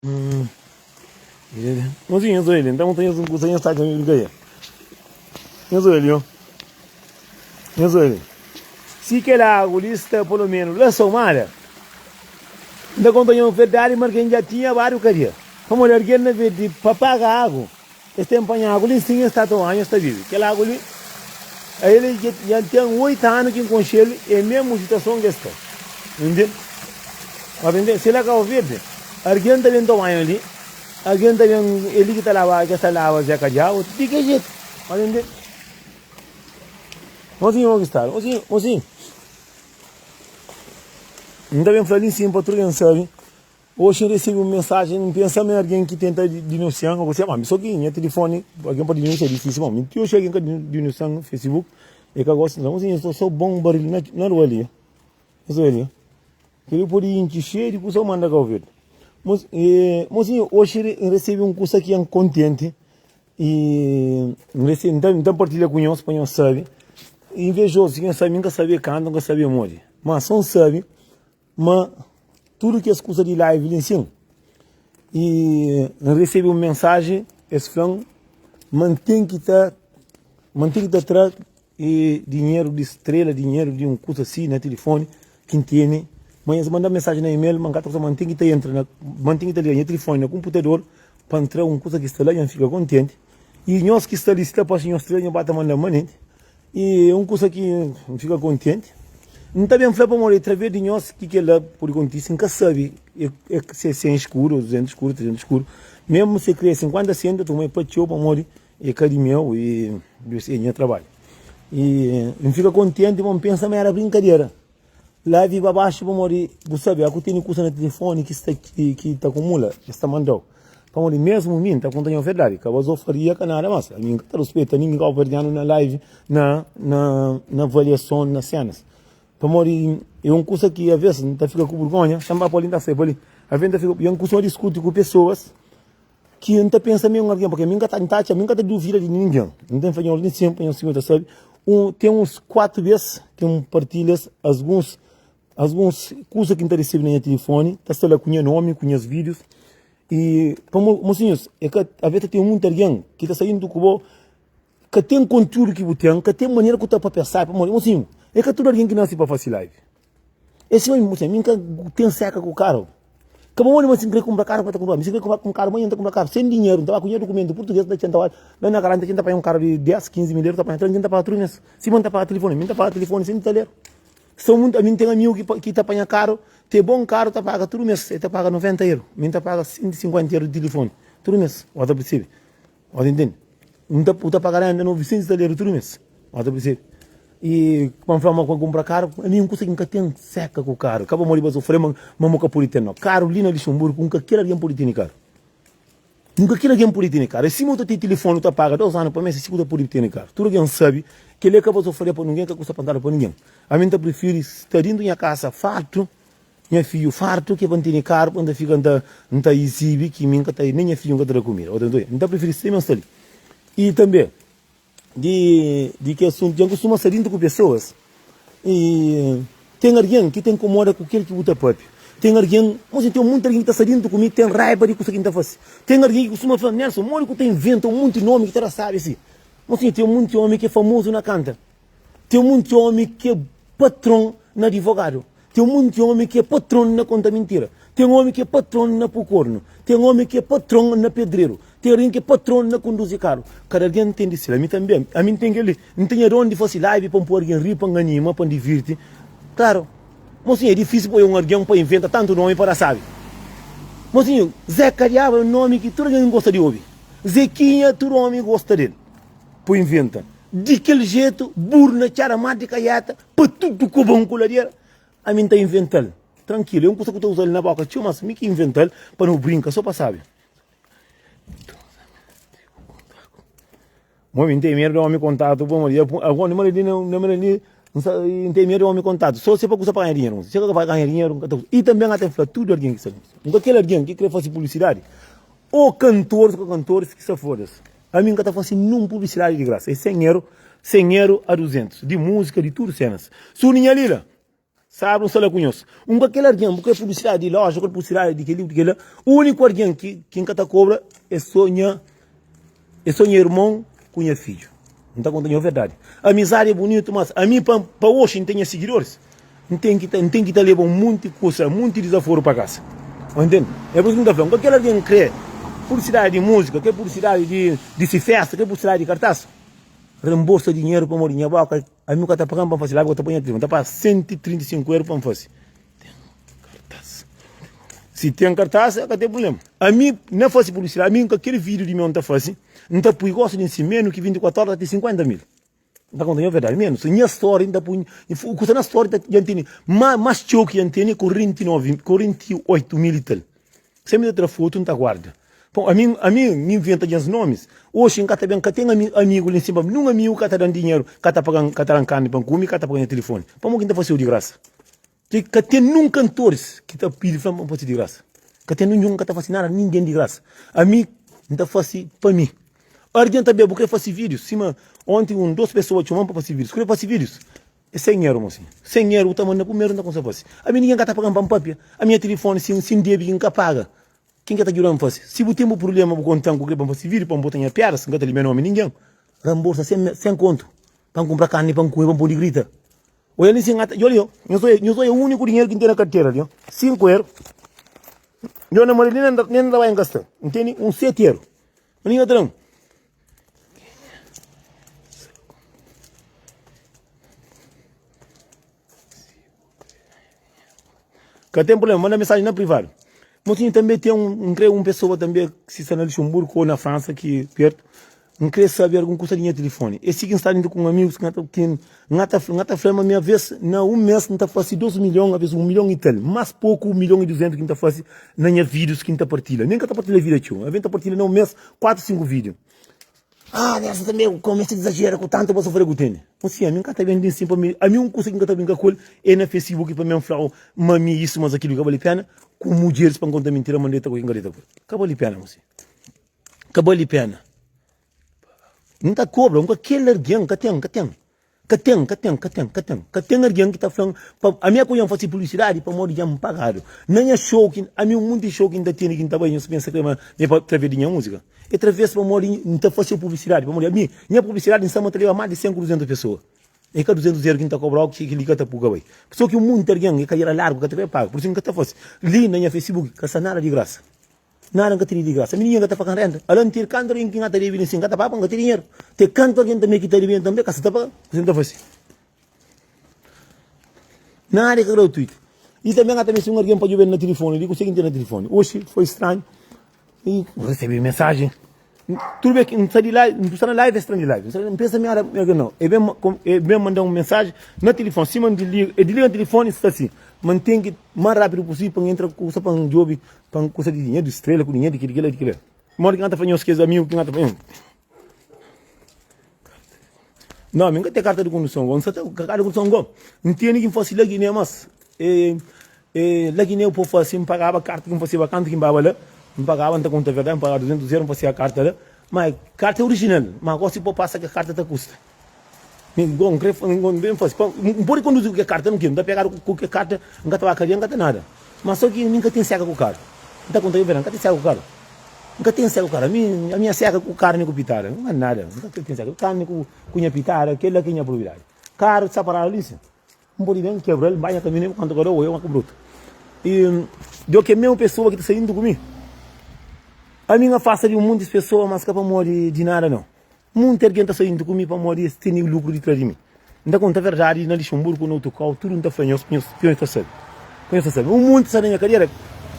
Mozinho, nhos oia li. Nta monta nhos un kusa, nhos ta atxa ma é brinkadeira. Nhos oia li, ó. Nhos oia li. Si kel agu li sta pelo menu la Somada, N ta konta nhos verdadi ma algen dja tinha badu kadia. Pamodi algen na vez di pa paga agu, es ten panha agu li nsin es ta toma, es ta bibi. Kel agu li, el dja ten 8 anu ki N konxe-l, é mesmu situason ki es sta. Ntende? Ma pa ntende, si la Kau Verdi, algen ta ben toma banhu li, algen ta ben, é li ki ta laba, ki es ta laba Zé Kadiabu, di ki jetu? Ma pa ntende? Mosinhu, mo ki sta? Mosinhu, mosinhu. N ta ben fla li nsin pa tudu algen sabe. Oxi N resebe un mensajen, N pensa ma é algen ki tenta dinunsian ô kusa. Ma mi so ki nha tilifoni, algen pode dinunsia, é difísil. Bon, mi ti oxi algen ka dinunsian na Facebook, e ka gosta. Nton, N sta so bon baril na rua li. N sta li. Kel-li pode intxi xeiu di kusa ô manda Kau Verdi. Mosinhu, oxi N resebe un kusa ki N kontenti i N resebe, N ta partilha ku nhos pa nhos sabe. Invejosu ki nhos sabe, mi N ka sabe kantu, N ka sabe modi. Ma so N sabe Ma tudu kes kusa di live li nsin i N resebe un mensaji es fla-m ma N ten ki ta ma N ten ki ta tra e dinheru di strela dinheru di un kusa si na tilifoni ki N tene ma es manda-m mensaji na email ma N ka ta kusa ma N ten ki ta entra na ma N ten ki ta liga nha tilifoni na konputador pa N tra un kusa ki sta la nha N fika kontenti i nhos ki sta li si ta parse nhos strela nhos ba ta manda-m manenti. I é un kusa ki N fika kontenti. N ta ben fla pamodi através di nhos ki kel-la pode kontise. N ka sabe si é 100 skudu, 200 skudu, 300 skudu. Mésmu si é kre 50 sentu, ta toma é pa txeu pamodi é ka di meu i é nha trabadju. I N fika kontenti pamodi N pensa ma éra brinkadera. La di pa baxu pamodi bu sabe a ku tene kusa na tilifoni ki sta ki ta akumula es ta mandau pamodi mesmu mi nta konta nho verdadi ka bazofaria ka nada mas ami nka ta ruspeta ningin kauverdianu na live na na na avaliason na senas pamodi e un kusa ki aves nta fika ku burgonha xa nba pa li nta sai pa li aves nta fika e un kusa diskuti ku pesoas Ki N ta pensa mi é un algen, purki mi N ka ta, N ta atxa, mi N ka ta duvida di ningen. N ten fla nhos li senpri, nhos sinhor ta sabe, un, ten uns 4 bes ki N partilhas alguns, alguns kusa ki N ta resebe na nha tilifoni, ta sta la ku nha nomi, ku nhas vídius. I pamo, mosinhus, é ka, aves ta ten munti algen ki ta sta djuntu ku bo, ka ten kontiúdu ki bu ten, ka ten manera ku ta papia sabi, pamodi, mosinhu, é ka tudu algen ki nase pa fase live. É sima mi, mi N ka ten seka ku karu. Ka pamodi ma si N kre kunpra karu, pa ta kunpra. Mi si N kre kunpra un karu, manha N ta kunpra karu. Sen dinheru, N ta ba ku nha dukumentu purtuges, N ta txenta la na garajin, N ta txenta panha un karu di 10, 15 mil eru, ta panha tra, N ta paga tudu mes. Sima N ta paga tilifoni, mi N ta paga tilifoni sen taler. So muntu, ami N ten amigu ki ki ta panha karu, te bon karu ta paga tudu mes, e ta paga 90 eru, mi N ta paga 150 eru di tilifoni tudu mes. Bo ta persibi? Bo ta intende? N ta, bu ta paga renda 900 taler tudu mes. Bo ta persibi? I pa N fla ma pa kunpra karu, ami un kusa ki N ka ten seka ku karu. Ka pamodi ba sofre ma ma mo ka pudi ten no. Karu li na Luxemburgo, nunka kel algen pudi tene karu. Nunka kel algen pudi tene karu. É sima bu ta ten tilifoni, bu ta paga dos anu pa mes, é si ku ta pudi tene karu. Tudu algen sabi kel-li é ka pa sofre pa ningen, ka kusta pantadu pa ningen. Ami N ta prifiri sta dintu nha kasa fartu, nha fidju fartu, ki pa N tene karu pa N ta fika N ta N ta izibi ki mi N ka ta nen nha fidju N ka ta da kumida. N ta prifiri sima N sta li. I tanbe. di di ki asuntu dja N kustuma sta dintu ku pesoas i ten algen ki ta inkomoda ku kel ki bu ta papia ten algen mos ten monti algen ki ta sta dintu ku mi ten raiba di kusa ki N ta fase ten algen ki kustuma fla Nelson modi ku ta inventa un monti nomi ki ta da sabi si mos ten monti omi ki é famozu na kanta ten monti omi ki é patron na adivogadu Ten munti omi ki é patron na konta mintira. Ten omi ki é patron na pui kornu. Ten omi ki é patron na pedreru. Ten algen ki é patron na konduzi karu. Kada algen ten di sel. Ami tanbe, ami N ten kel-li. N ten nha don di fase live pa N poi algen ri, pa N anima, pa N divirti. Klaru, mosinhu, é difísil poi un algen pa inventa tantu nomi pa da sabi. Mosinhu, Zeka Diabu é un nomi ki tudu algen gosta di obi. Zekinha, tudu omi gosta del. Pa inventa di kel jetu, buru na txada, mar di kaieta. Pa tudu kobon ku ladera, ami N ta inventa-l trankilu. É un kusa ku ta uza-l na boka txeu, mas mi ki inventa-l pa no brinka, so pa sabe. Mo mi N ten medu di omi kontatu pamodi agora na li na manera li N ten medu di omi kontatu so si é pa kusa pa ganha dinheru si é ka pa ganha dinheru N ka ta uza. I tanbe N ta fla tudu algen ki sta li nka kel algen ki kre fase publisidadi o kantoris o ka kantoris ki sta foda-se. Ami N ka ta fase nun publisidadi di grasa. É 100 eru, 100 eru a 200, di múzika, di tudu senas. Su ninha lila! Sábadu N sta la ku nhos. Un ka kel algen, bu kre publisidadi di loja, bu kre publisidadi di kel-li, di kel-la. Úniku algen ki ki N ka ta kobra é sô nha é sô nha irmon ku nha fidju. N ta konta nho verdadi. Amizadi é bunitu, mas ami pa pa oxi N ten nha sigidoris, N ten ki ta N ten ki ta leba un monti kusa, un monti dizaforu pa kasa. Ô ntende? É pur isu ki N ta fla, un ka kel algen kre publisidadi di múzika, kre publisidadi di di si festa, kre publisidadi di kartas, renbolsa dinheru pamodi nha boka Ami bu ka ta paga-m pa N fase live, bu ka ta poi nha telefoni. N ta paga 135 euro pa N fase. Ten kartas. Si ten kartas, ka ten problema. Ami na fase publisidadi, ami ka kel video di meu N ta fase, N ta pui gosi di si menu ki 24 ora ta ten 50 mil. N ta konta nha verdadi, menu. Si nha story N ta pui, ku sta na story ta dja N tene mas txeu ki dja N tene 49, 48 mil i tal. Sempri N ta tra fotu N ta guarda. Pon ami ami N inventa nhas nomis. Oxi N ka ta ben ka ten ami amigu li nsin pa mi. Nun amigu ka ta dan dinheru, ka ta pagan ka ta dan karni pa N kume, ka ta pagan nha tilifoni. Pamodi ki N ta faseu di grasa? Ki ka ten nun kantoris ki ta pidi fla-m pa N fase di grasa. Ka ten ninhun ka ta fase nada ningen di grasa. Ami N ta fase pa mi. Argen ta ben bu kre fase vídius sima onti un dos pesoa txoma-m pa fase vídius. Kre fase vídius? É sen eru mosinhu. Sen eru bu ta manda primeru N ta kumsa fase. Ami ningen ka ta paga-m pa N papia. Ami nha tilifoni si si N debe ki N ka paga, ken ki ta djuda-m fase? Si bu ten bu prublema bu konta-m ku kre pa N fase vídiu pa N bota nha piadas, N ka ta limia nomi ningen. Ranborsa sen sen kontu pa N kunpra karni pa N kume pa N pode grita. Oia li sin ata djobe li o. Nhos oia nhos oia uniku dinheru ki N ten na kartera li o. 5 eru. Djo na mora li nen N ta bai N ka sta. N tene un 7 eru. Ma ningen ka ta da-m. Ka ten problema, manda mensagem na privado. Mocinho tanbe ten un, N kre un pessoa tanbe si sta na Luxemburgo ou na França ki perto, N kre sabe algun kusa di nha telefone. É si ki N sta dentro ku un amigus ki N ta N ta fla ma mi aves na un mes N ta fasi 2 milhon, aves 1 milhon i tal, mas poku 1 milhon i 200 ki N ta fasi na nha vídeos ki N ta partilha. Nen N ka ta partilha vídeo txeu, aves N ta partilha na un mes 4, 5 vídeo. Ah, nessa também eu começo a exagerar com tanto você fazer que tem. Assim, a mim ka ta bem sim para mim. A mim um kusa que ka ta brincar com ele é na Facebook para mim falar, mami isso, mas aquilo que vale pena. Com mulheres para contar mentira, mandei com quem com ele. Ka vale pena, mocinho. Ka vale pena. Não ta cobra, nunca aquele alguém, ka tem, ka tem. Ka ten, ka ten, ka ten, ka ten. Ka ten algen ki ta fla-m pa ami é ku dja N fase publisidadi pamodi dja N pagadu. Na nha show ki ami un monti show ki N ta tene ki N ta bai nhos pensa ma é pa traves di nha múzika? É traves pamodi N ta fase publisidadi pamodi ami nha publisidadi N sta ma ta leba más di 100 ku 200 pesoa. É ka 200 eru ki N ta kobra-u ki kel-li ka ta pu ka bai. So ki un monti algen é kadera largu ka ta kre paga pur isu N ka ta fase. Li na nha facebook ka sta nada di grasa. Nada N ka tene di grasa. Mi ninguém ka ta paga-m renda. Ala N ten kantu algen ki N ka ta debe li sin N ka ta paga pa N ka ten dinheru. Ten kantu algen tanbe ki ta debe-m tanbe ka sa ta paga-m. Kuzê N ta fase? Nada é ka gratuitu. I tanbe N ka ta meste un algen pa djobe-m na tilifoni li. Kuzê ki N ten na tilifoni? Oxi foi stranhu. I N resebe mensajen. Tudu bes ki N sta di live, N sta na live, es sta di live. N pensa mi era mi nau. E ben e ben manda-m un mensajen na tilifoni. Sima N diliga, e diliga tilifoni sta si. Ma N ten ki más rápidu pusível pa N entra kusa pa N djobe Pa N kusa di dinheru di strela ku dinheru di kila di kila. Modi ki N ta fla nhos kes amigu ki N ta fla nhos. Não, mi nka ten karta di konduson go. N sa ta karta di konduson go. N tene ki N fasi la Guiné, mas e e la Guiné bu pode fasi, N pagaba karta ki N fasiba kantu ki N baba la, N pagaba, N ta konta verdadi, N pagaba 200 euro, N fasia karta la, ma karta é orijinal, ma gosi pa pasa ke karta ta kusta. Mi go N kre N ben fasi pa N pode konduzi ku ke karta N ke N ta pegadu ku ke karta N ka ta ba kadia N ka ta nada. Ma so ki mi N ka ten seka ku karu. N ta konta yo verdadi N ka ten seka ku karu. N ka ten seka ku karu. Ami ami nha seka ku karni ku pitada. N ka nada. N ka ten seka ku karni ku ku nha pitada kela ki nha prioridadi. Karu sta paradu li sin. N pode ben kebral N ba nha kaminhu kantu ka da oia ku brutu. I do ke mesmu pesoa ki ta saindu ku mi. Ami N afasta di un monti pesoa mas ka pamodi di nada nau. Munti algen ta saindu ku mi pamodi es tene lukru di tra di mi. N ta konta verdadi na Lixemburgu, na otu kau, tudu N ta fla nhos, nhos nhos ta sabe. Nhos ta sabe. Un munti sta na nha kadera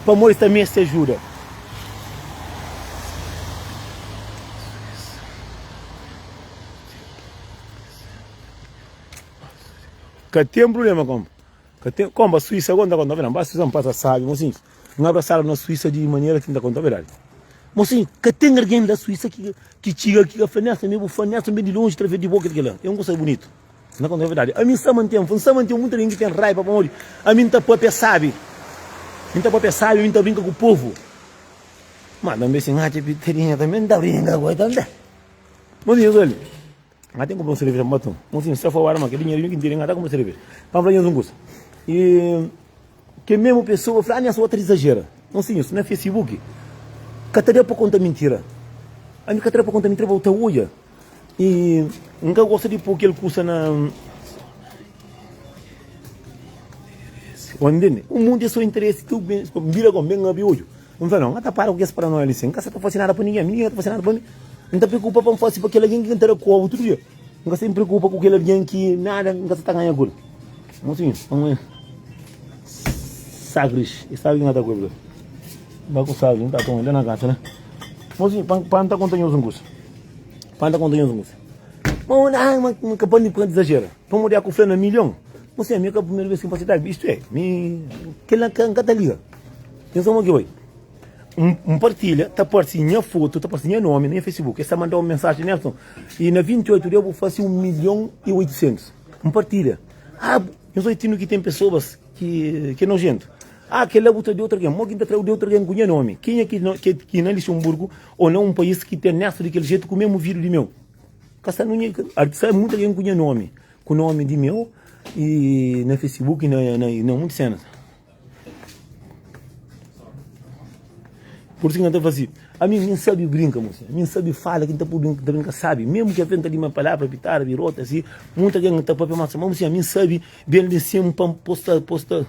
pamodi es ta meste ajuda. Ka ten prubléma, konpa. Ka ten, konpa, Suísa gosi N ta konta verdadi. N ba Suísa N pasa sabi, mosinhus. N abrasadu na Suísa di manera ki N ta konta verdadi. Mosinhu, ka ten algen la Suísa ki ki txiga ki ka fla, Nelson, mi é bu fã, Nelson ben di lonji traves di bo kel kel-la. É un kusa bunitu. N ta konta verdadi. Ami N sta mante, N sta mante munti algen ki ten raiba pamodi ami N ta papia sabi. Mi N ta papia sabi, mi N ta brinka ku povu. Ma tanbe si N atxa pitadinha tanbe N ta brinka ku el tanbe. Mosinhu, nhos oli. N ka ten kunpra un sereveja pa N ba toma. Mosinhu, sta fora ma kel dinheru ki N tene N ka ta kunpra sereveja. Pa N fla nhos un kusa. E kel mesmu pesoa fla, ah Nelson, bo ta izajera. Não senhor, na Facebook ka ta da pa konta mintira. Ami ka ta da pa konta mintira, bo ta odja. E N ka gosta di pô kel kusa na. Bo ntende? Un mundu é sô interesi, tudu ben, N bira gomi, ben abri odju. N fla, nau, N ka ta para ku kes paranoia li sin. N ka sa ta fase nada pa ningen, ningen ka ta fase nada pa mi. N ta preokupa pa N fase pa kel algen ki N ta da kobu tudu dia. N ka sa preokupa ku kel algen ki nada N ka sa ta ganha ku el. Mosinhu, pa Sagris, e sabe ki N ka ta ku el. Ba ku sagris, N ta toma el la na kasa la. Mosinhu, pa N ta konta nhos un kusa. Pa N ta konta nhos un kusa. Ma, ma, ma ka pa N izajera. Pamodi aku fla na milhon. Mosinhu, ami é ka primeru bes ki N fase live. Istu é, mi kel-la N ka ta liga. Pensa mo ki bai. N partilha, ta parse nha foto, ta parse nha nomi na nha Facebook. Es ta manda un mensajen, Nelson, i na 28 dia bu fase 1 milhon i 800. N partilha. Ah, nhos oi tinu ki ten pesoas ki ki é nojentu. Ah, kel-la bu tra di otu algen. Mo ki N ta tra-u di otu algen ku nha nomi? Kenha ki ki na Lixonburgu ô na un país ki ten Nelson di kel jetu ku mesmu vídiu di meu? Ka sta nunha, sta mutu algen ku nha nomi, ku nomi di meu i na Facebook i na na munti senas. Por isso que nta fala assim, a mim nem sabe brinca, moça. Mi sabe fala que nta pode brinca, brinca sabe. Mesmo que a gente de uma palavra pitada, birota assim, muita gente tá papel mas mas assim, a mim sabe bem de cima para posta posta.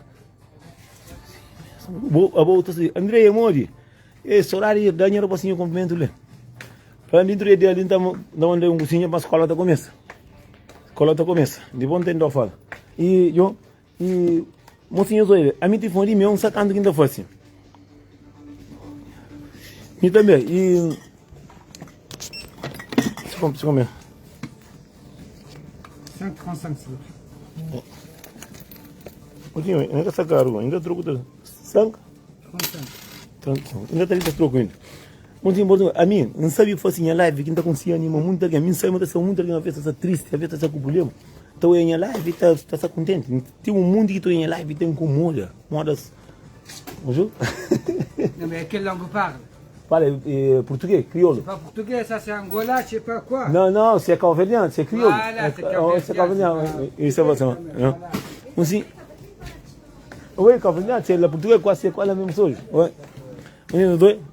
Bo a volta assim, André modi. E saudade da dinheiro para senhor cumprimento lê. Para dentro de ali tá tá mandei um cozinha para escola tá começa. Escola tá começa. De bom tem dó fala. E eu E mosinhus oibe, ami ti fã di mi, un sa kantu ki N ta fase. Mi tanbe, e Se come. 5,35 s'il vous plaît. Mosinhu, ainda ka sta karu, ainda troku ta 5? 35. Ainda ta troku ainda. Mosinhu, mosinhu, ami N sabe fase nha live ki N ta konsigi anima munta algen. Mi N sabe ma ta sta munta algen afes ta sta tristi, afes ta sta ku prublema. Ta oia nha live ta ta sta kontenti. Ten un munti ki ta oia nha live ta inkomoda. Modas. Bonjour. Non mais quelle langue parle? Fala eh, português, crioulo. C'est pas portugais, ça c'est Angola, je sais pas quoi. Não, não, se é cabo-verdiano, se é crioulo. Voilà, c'est Oh, se é cabo-verdiano, cabo-verdiano. Isso é você. Não. Assim, Oi, cabo-verdiano, se é português, quase é quase a mesma coisa. Oi.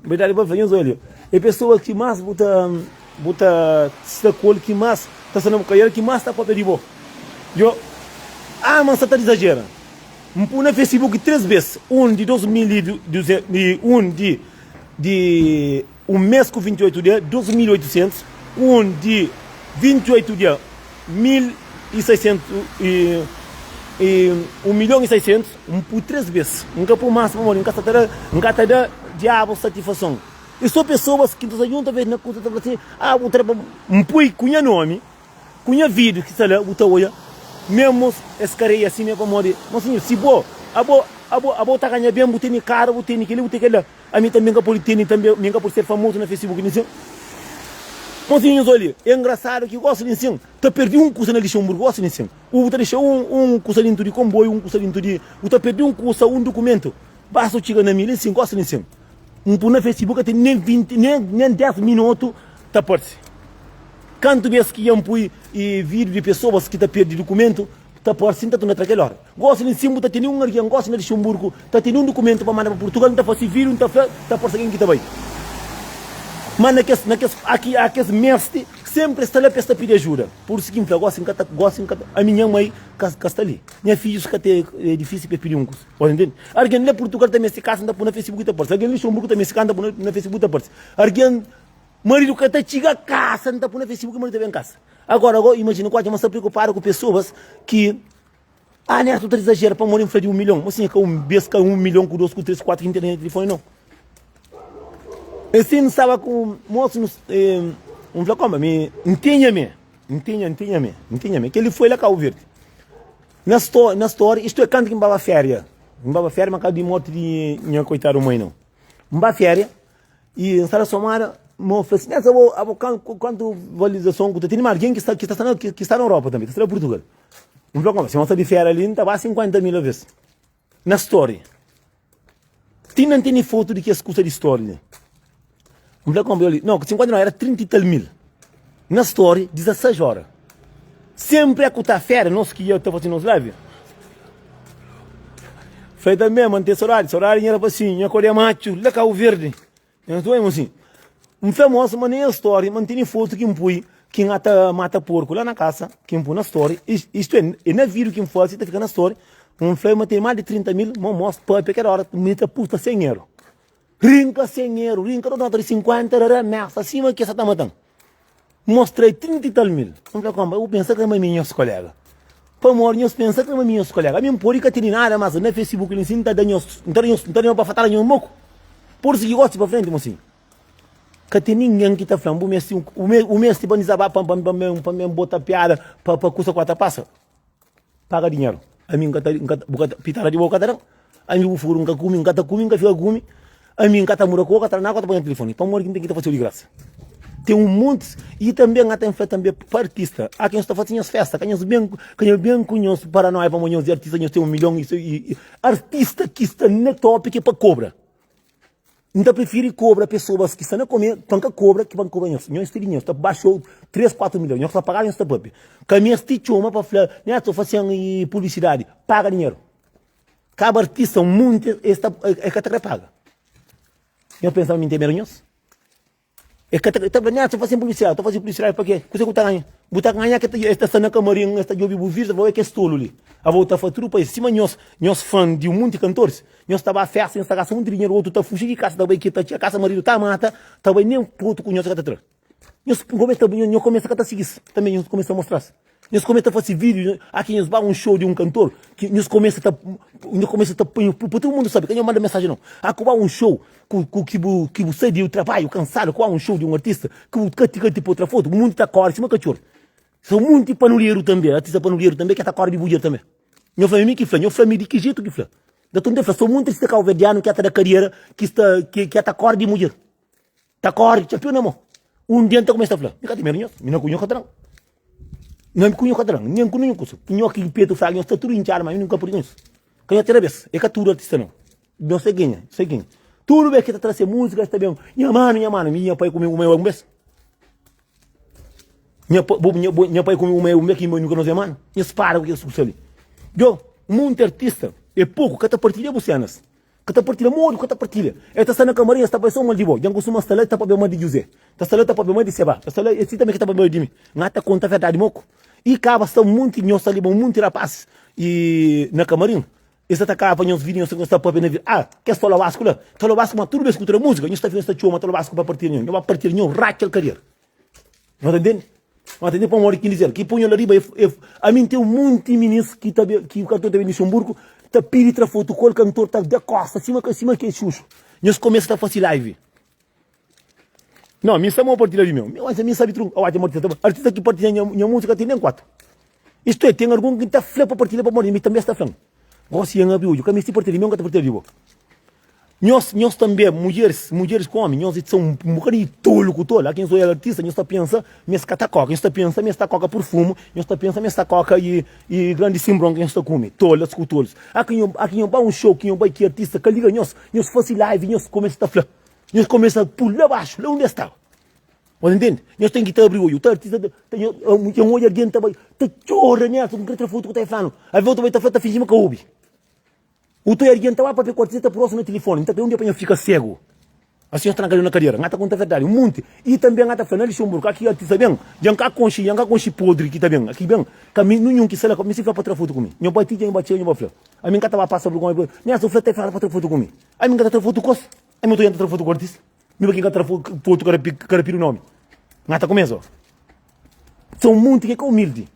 Verdade, pa fla nhos olha, é pessoa ki mas bu ta bu ta sta ku el, ki mas ta sta na bu kaiera, ki mas ta papia di bo. Yo, ah ma nsa ta dizajera. N pui na Facebook 3 bes, un di 2000 e un di di un mes ku 28 dia, 2800, un di 28 dia, 1600 e e 1 milhon e 600, N pui 3 bes. N ka pui mas pamodi N ka sa ta da, N ka ta da diabu satisfason. E so pesoas ki ta sta djuntu aves na kusa ta fla si, ah bu tra pa N pui ku nha nomi, ku nha video ki sta la, bu ta oia memos es kareia si me pamodi, mosinhu si bo abo abo abo ta ganha ben, bu tene karu, bu tene keli, bu tene kela. Ami tanbe N ka pode tene tanbe, mi N ka pode ser famozu na Facebook nin sin. Mosinhu nhos oli, é ngrasadu ki gosi nin sin ta perdi un kusa na Lixemburgu gosi nin sin. U ta dexa un un kusa dintu di konboiu, un kusa dintu di, u ta perdi un kusa, un dukumentu, basta u txiga na mi li sin gosi nin sin. N pui na Facebook ka ten nen 20 nen nen 10 minotu ta parse. Kantu bes ki dja N pui video di pesoas ki ta perdi dukumentu ta parse N ta torna tra kel ora. Gosi li nsin bu ta tene un algen gosi na Luxemburgu ta tene un dukumentu pa manda pa Purtugal N ta fasi video N ta fla ta parse algen ki ta bai ma na kes na kes aki a kes mesti senpri es sta la pa es ta pidi ajuda pur isu ki N fla gosi N ka ta gosi N ka ta ami nha mai ka ka sta li nha fidjus ka te é difisil pa es pidi un kusa bo ta ntende algen la Purtugal ta mesti kasa N ta pui na Facebook ta parse algen Luxemburgu ta mesti kasa N ta pui na Facebook ta parse algen maridu ka ta txiga kasa N ta pui na Facebook maridu ta ben kasa agora go imajina ku atxa ma sta preokupadu ku pesoas ki Ah Neto ta exagera pamodi N fla di 1 milhon. Mosinha ka un bes ka 1 milhon ku 2 ku 3 ku 4 ki N ten na nha telefoni nau. E si N staba ku mosu nu N fla konba mi N tinha me N tinha N tinha me N tinha me kel li foi la Kabu Verdi na sto na story istu é kantu ki N baba feria N baba feria ma ka di morti di nha koitadu mai nau N ba feria I N sta na somada, ma fla si, Nessa abo, abo kantu valizason ku ta tene, ma algen ki sta, ki sta na, ki sta na Europa tanbe, ki sta na Purtugal. N fla, koma, si N sta di fera li, N ta ba 50 mil aves. Na story. Ti na N tene fotu di kes kusa di story li. N fla, koma, no, 50 não, era 30 e tal mil. Na story, 16 ora. Sempre é ku ta fera, nos ki ia ta fasi nos live. Fla tanbe ma N ten sodadi, sodadi nha rapasinhu, nha kodé matxu la Kabu Verdi. Nha sta oi mosinhu. N fla mos ma na es story ma N tene fotu ki N pui ki N ata mata porku la na kasa ki N pui na story, istu é, é na video ki N fase ta fika na story, N fla ma ten mas di 30 mil, ma mos papia kada ora mi ta pusta sen eru. Rinka sen eru, rinka ta nota di 50 rará mesa sima ki es sa ta matan. Mostra-i 30 i tal mil. N fla, Konpa, bu pensa ka ma mi nhos kolega? Pamodi nhos pensa ka ma mi nhos kolega? Ami N pode ka tene nada, mas na Facebook li nsin N ta da nhos, N ta da nhos, N ta da nhos bafatada nhos moku. Pur isu ki gosi pa frenti, mosinhu, ka ten ningen ki ta fla-m, bu meste, bu meste pa N dizabafa, pa, pa, pa, pa N bota piada, pa, pa kusa ku ta pasa. Paga dinheru. Ami N ka ta, N ka ta, bu ka ta, pitada di bo ka ta da-m. Ami bu furu N ka kume, N ka ta kume, N ka fika kume. Ami N ka ta muda ku bo, ka ta da nada, ka ta poi na tilifoni. Pamodi ki N ten ki ta fase-u di grasa? Ten un montis. I tanbe N ta fla tanbe pa artista, a ki nhos ta fase nhos festa, ka nhos ben, ka nhos ben ku nhos paranoia pamodi nhos di artista, nhos ten un milhon i, i, artista ki sta na topi ki é pa kobra. N ta prifiri kobra pesoas ki sta na kome pa N ka kobra ki pa N kobra nhos. Nhos ten dinheru, sta baxu 3, 4 milhon, nhos ta pagadu nhos ta papia. Ka meste txoma pa fla, Neto, fase-m publisidadi. Paga dinheru. Kaba artista un monti es ta es ka ta kre paga. Nhos pensa ma mi N ten medu nhos? E ka ta ta fla, Nelson, fase-m publisidadi. Ta fase publisidadi pa ke? Kuse ku ta ganha? Bu ta ganha ke es ta sta na kamarin, es ta djobe bu vídiu, ta fla, oi, kes tolu li. Abo ta fla tudu pa es. Sima nhos, nhos fan di un monti kantoris, nhos ta ba festa, nhos ta gasta monti dinheru, otu ta fuji di kasa, ta bai ki ta txega kasa, maridu ta mata, ta bai nen fotu ku nhos e ka ta tra. Nhos kumesa, nhos kumesa ka ta sigi-s, tanbe nhos kumesa ta mostra-s. Nhos kumesa ta fase vídiu, aki nhos ba un show di un kantor, ki nhos kumesa ta, nhos kumesa ta poi pa tudu mundu sabe, ka nhos manda mensajen nau. A ku ba un show ku ku ki bu ki bu sai di trabadju kansadu, ku ba un show di un artista, ki bu kati kati pa tra fotu, mundu ta kore sima katxor. Sa munti panuleru tanbe, artista panuleru tanbe ke ta kore di budjer tanbe. Nho fla mi ki fla, nho fla mi di ki jetu ki fla. Da tudu ta fla, so munti artista kauverdianu ki ta da kariera, ki sta ki ta kore di mudjer. Ta kóre, txapiu na mô. Un dia N ta kumesa ta fla, Mi ka ten medu di nhos, mi na ku nho ka ta da-m. Nha ku nho ka ta da-m, nen ku ninhun kusa. Nho ki petu fraku, nho sta tudu intxadu, ma mi nunka pudi ku nhos. Ka nho tera bes, e ka tudu artista nau. Nho sai kenha, sai kenha. Tudu bes ki ta tra se múzika, es ta ben, Nha manu, nha manu, mi nha pai kume uma un bes. Nha pa, bo, nha, bo, nha pai kume uma un bes ki mi ka nos é manu. Nhos para ku kes kusa li. Djo, munti artista é poku, ka ta partilha bu senas. Ka ta partilha modi ku ka ta partilha. El ta sta na kamarin, el sta bai so mal di bo. Dja N kustuma sta la, el ta papia mal di Djuzé. Ta sta la, el ta papia mal di Seba. Ta sta la, el si tanbe ki ta papia mal di mi. N ta konta verdadi moku. I kaba sta un monti nhos sta li, un monti rapasis i na kamarin. Es ta ta kaba nhos vida, nhos ta papia na vida. Ah, kes tolobasku la. Tolobasku ma tudu bes ku tra musika, nhos ta fika nhos ta txoma tolobasku pa partilha nho. Nho ba partilha nho ratxa el kadera. Nho ta ntende? Nho ta ntende pamodi ki N dizel? Ki poi nho la riba, e, e, ami N ten un monti minis ki ta be, ki kantor ta ben Luxemburgo, ta pidi tra fotu ku el, kantor ta da kosta sima, sima ke xuxu. Nhos kumesa ta fasi live. Não, mi sta mo partilha di meu. Mi, mi sabi tru, awa artista, artista ki partilha nha, nha música tem nem quatro. Isto é, tem algum ki ta fla pa partilha pa morri, mi também sta flan. Gosi yan abri odju, ka misti partilha di meu, ka ta partilha di bo. Nhos, nhos tanbe, mudjeris, mudjeris ku omi, nhos sa un bokadinhu di tolu ku tolu. Aki nhos oja artista, nhos ta pensa ma es ka ta koka, nhos ta pensa ma es ta koka purfumu, nhos ta pensa ma es ta koka i, i grandi sinbron ki nhos ta kume. Tolas ku tolus. Aki nho, aki nho ba un show ki nho bai ki artista ka liga nhos, nhos fasi live, nhos kumesa ta fla, nhos kumesa pul la baxu, la undi es staba. Nhos ntende? Nhos ten ki ta abri odju. Ta artista ta, ta, nho, ten odja algen ta bai, ta txora, Nelson, N kre tra fotu ku ta e flanu. Avi otu bai ta fla, ta finji ma ka obi. Otu algen ta ba papia ku artista ta pur osu na tilifoni. N ta kre un dia pa nha fika segu. Asi nhos trankadu na kadera. N ta konta verdadi un monti. I tanbe N ta fla na Luxemburgo ka ki artista ben, dja N ka konxe, dja N ka konxe podri ki ta ben. Aki ben, ka mi ninhun ki sta la, mi si fla pa tra fotu ku mi. Nho bai ti dja nho bai txega nho bai fla. Ami N ka ta ba pasa burgonha pa Nelson fla ta fla pa tra fotu ku mi. Ami N ka ta tra fotu kos. Ami N ta tra fotu ku artista. Mi pa ki N ka tra fotu kada pidu nomi. N ta kumesa. São um monti ki é ka humildi.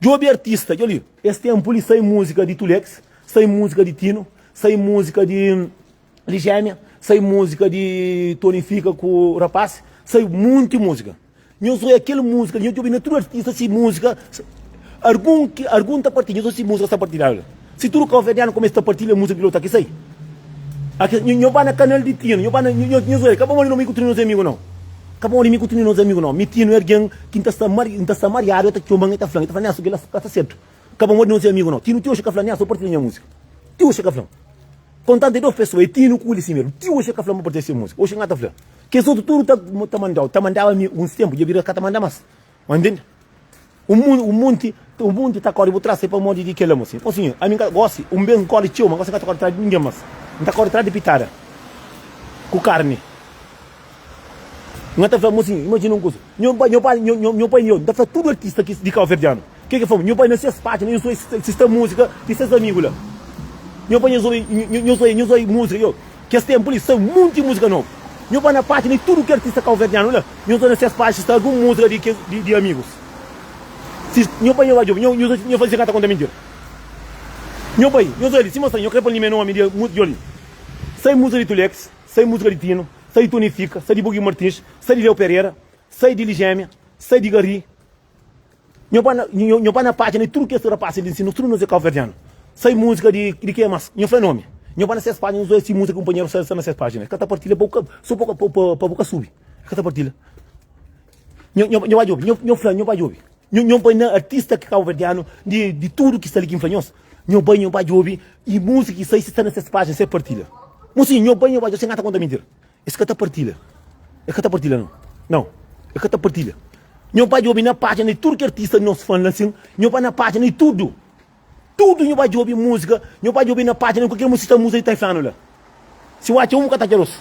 Djobe artista, djo li, es tempu li sai música di Tulex, sai música di Tino, sai música di Ligémia, sai música di Tony Fika ku rapaz, sai munti música. Nhos oia kel música, nhos djobe na tudu artista si música, argun ki argun ta partilha, nhos oia si música sta partilhadu la. Si tudu kauverdianu kumesa ta partilha música di lota ki sai. Aki nho ba na kanal di Tino, nho ba na nho nho oia, ka pamodi no mi ku Tino nos amigu nau. Ka pamodi mi ku Tino nos amigu nau. Mi Tino é algen ki N ta sta mari N ta sta mariadu, el ta txoma-m, el ta fla-m, el ta fla, Nelson, kel-la ka sta sertu. Ka pamodi nos é amigu nau. Tino ti oxi ka fla, Nelson, partilha nha múzika. Ti oxi ka fla-m. Kontantu é dos pesoa, é Tino ku Ulissi mesmu. Ti oxi ka fla-m pa partilha se múzika. Oxi N ka ta fla. Kes otu tudu ta ta manda-u, ta mandaba mi uns tenpu, dja bira ka ta manda mas. Ntende? Un munti, un munti ta kóre bu tras é pamodi di kel-la, mosinhu. Mosinhu, ami N ka, gósi, un bês N kóre txeu, má gósi N ka ta kóre tras di ningen más. N ta kóre tras di pitada ku karni. N ta fla, mosinhu, imajina un kuza, nho bai, nho bai, nho, nho bai, nho, N ta fla tudu artista ki di kauverdianu, ke ke fla, nho bai na ses pájina, nho oi si sta múzika di ses amigu la. Nho bai, nho oi, nho oi, nho oi múzika, nho, kes ténpu li sta munti múzika nobu. Nho bai na pájina di tudu ki artista kauverdianu la. Nhos sta na ses pájina sta algun múzika di kes di amigus. Si nho bai nho bai djobe nho nho nho faze ka ta konta mintira. Nho bai nho sta li sima sta nho kre pa limia nomi di múzika djo li. Sai múzika di Tulex, sai múzika di Tino, sai di Tony Fika, sai di Bugi Martins, sai di Leo Pereira, sai di Ligémia, sai di Gari. Nho bai na nho nho bai na pájina di tudu kes rapazis li nsi nos tudu nos é kauverdianu. Sai múzika di di ke mas? Nho fla nomi. Nho bai na ses pájina nho sta si múzika kunpanheru sta sta na ses pájina. Ka ta partilha pa bu ka so pa pa pa bu ka subi. Ka ta partilha. Nho nho nho bai djobi nho nho fla nho bai djobi. Nho nho bai na artista ki kauverdianu di di tudu ki sta li ki N fla nhos. Nho bai nho bai djobi i múzika ki sai si sta na ses pájina se partilha. Mosinhu nho bai nho bai djobi sen ka ta konta mintira. Es ka ta partilha. Es ka ta partilha nau. Nau. Es ka ta partilha. Nho ba djobi na pájina di tudu ki artista nos fan la sin. Nho ba na pájina di tudu. Tudu nho ba djobi múzika. Nho ba djobi na pájina di kualker musista múzika di Taiflanu la. Si bu atxa un bu ka ta atxa dos.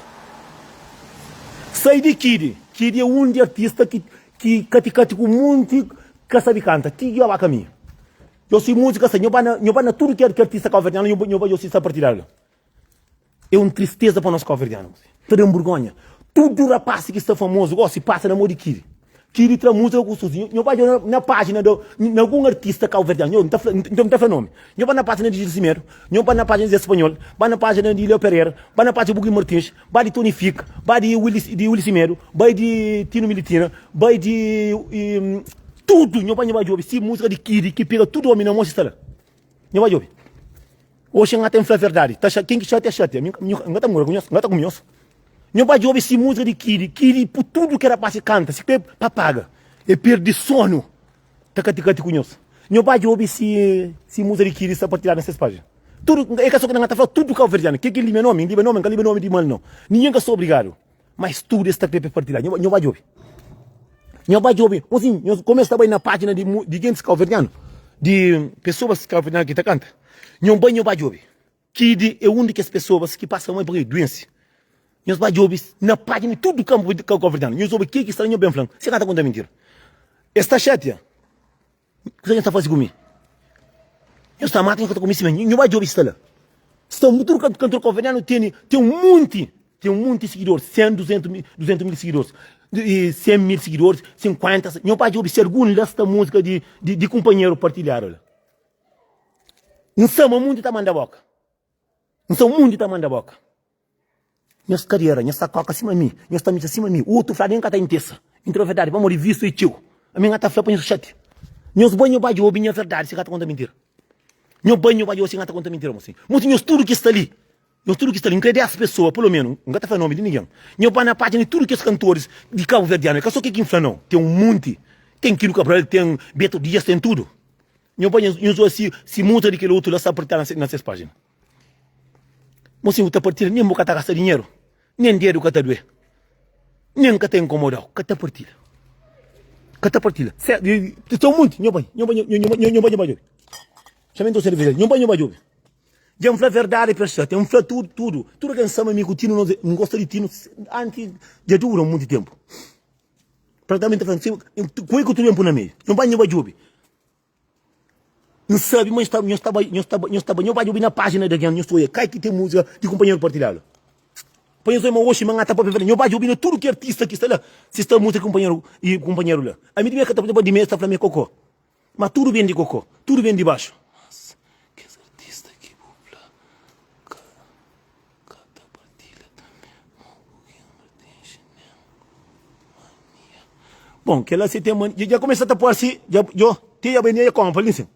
Sai di Kidi. Kidi é un di artista ki ki kati kati ku munti ka sabi kanta. Ti dja ba kaminhu. Nho si múzika sai. Nho ba na nho ba na tudu ki artista kauverdianu nho ba djobi si sta partilhadu la. É un tristeza pa nos kauverdianu. Ta da-m burgonha. Tudu rapasi ki sta famozu gosi pasa na mo di Kiri. Kiri tra múzika ku Suzy. Nho bai djobe na pájina do na algun artista kauverdianu. Nho, N ta fla, N ta fla nomi. Nho bai na pájina di Gil Semedo, nho bai na pájina di Zé Spanhol, bai na pájina di Leo Pereira, bai na pájina di Bugi Martins, bai di Tony Fika, bai di Willy, di Willy Semedo, bai di Tino Militina, bai di tudu. Nho bai, nho bai djobe si múzika di Kiri ki pega tudu omi na mo si sta la. Nho bai djobe. Oxi N ka ten fla verdadi. Ta xa, ken ki xatia, xatia. Mi N ka ta mora ku nhos, N ka ta kume nhos. Nho ba djobe si múzika di Kidi, Kidi pu tudu ki rapasi kanta, si kre pa paga, e perdi sonu ta kati-kati ku nhos. Nho ba djobe si si múzika di Kidi sta partilhadu na ses pájina. Tudu, e ka so ki N ka ta fla tudu kauverdianu. Ke ki limia nomi, N limia nomi, N ka limia nomi di mal nau. Ningen ka sta obrigadu. Mas tudu es ta kre pa partilha. Nho ba djobe. Nho ba djobe. Mosinhu, nho kumesa ta bai na pájina di di gentis kauverdianu, di pesoas kauverdianu ki ta kanta. Nho bai, nho ba djobe. Kidi é un di kes pesoas ki pasa mai pabia di duense. Nho ba djobe na pájina di tudu kanpu kauverdianu. Nho obi ke ki sta la, nho ben fla-m. Si ka ta konta mintira. Es ta xatia. Kusa nhos ta faze ku mi? Nhos ta mata, nhos ka ta kume simenti. Nho ba djobe si sta la. Sta tudu kantor kauverdianu tene, ten un monti, ten un monti sigidoris, 100, 200 mil, 200 mil sigidoris, 100 mil sigidoris, 50. Nho ba djobe si algun la sta musika di, di, di kunpanheru partilhadu la. N sa ma munti ta manda boka. N sa munti ta manda boka. Nhos kadera, nhos ta koka sima mi, nhos ta mija sima mi. Otu fla, nen ka ta intesa. Intra verdadi, pamodi vistu é txeu. Ami N ka ta fla pa nhos xati. Nhos bai, nho bai obi nha verdadi si N ka ta konta mintira. Nho bai, nho bai obi si N ka ta konta mintira, mosinhu. Mosinhu, nhos tudu ki sta li, nhos tudu ki sta li, N kre des pesoa, pelo menu, N ka ta fla nomi di ningen. Nho bai na pájina di tudu kes kantoris di kabuverdianu, é ka so ke ki N fla nau, ten un munti. Ten Kino Cabral, ten Beto Dias, ten tudu. Nho bai, nhos obi si, si muta di kel otu la sta partilhadu na ses pájina. Mosinhu bu ta partilha nen bu ka ta gasta dinheru, nen dedu ka ta due, nen ka ta inkomodau, ka ta partilha, ka ta partilha. Sta un monti, nho bai, nho bai, nho bai, nho bai, nho bai djobe. Xa mi nta sendo verdadi, nho bai, nho bai djobe. Dja N fla verdadi pa es xatia, N fla tudu, tudu, tudu ke N sama mi ku Tinu, nos, N gosta di Tinu anti dja dura monti tempu. Praticamente ta fla, ku el ku tudu ben pui na meiu, nho bai, nho bai djobe. N sabe ma nhos ta bai, nhos ta bai, nhos ta bai, nhos bai djobe na pájina di algen, nhos ta oia kai ki ten múzika di kunpanheru partilhadu. Pa nhos oia ma oxi ma N ta papia verdadi, nhos bai djobe na tudu ki artista ki sta la, si sta múzika di kunpanheru i kunpanheru la. Ami di mi ka ta papia di mi, es ta fla mi é kokó. Ma tudu ben di kokó, tudu ben di baxu. Mas kes artista ki bu fla ka ka ta partilha tanbe mo ku ken pertense nen mania. Bon, kela se ten mania, dja kumesa ta parse, dja, djo, te dja bai ne konpa li sin.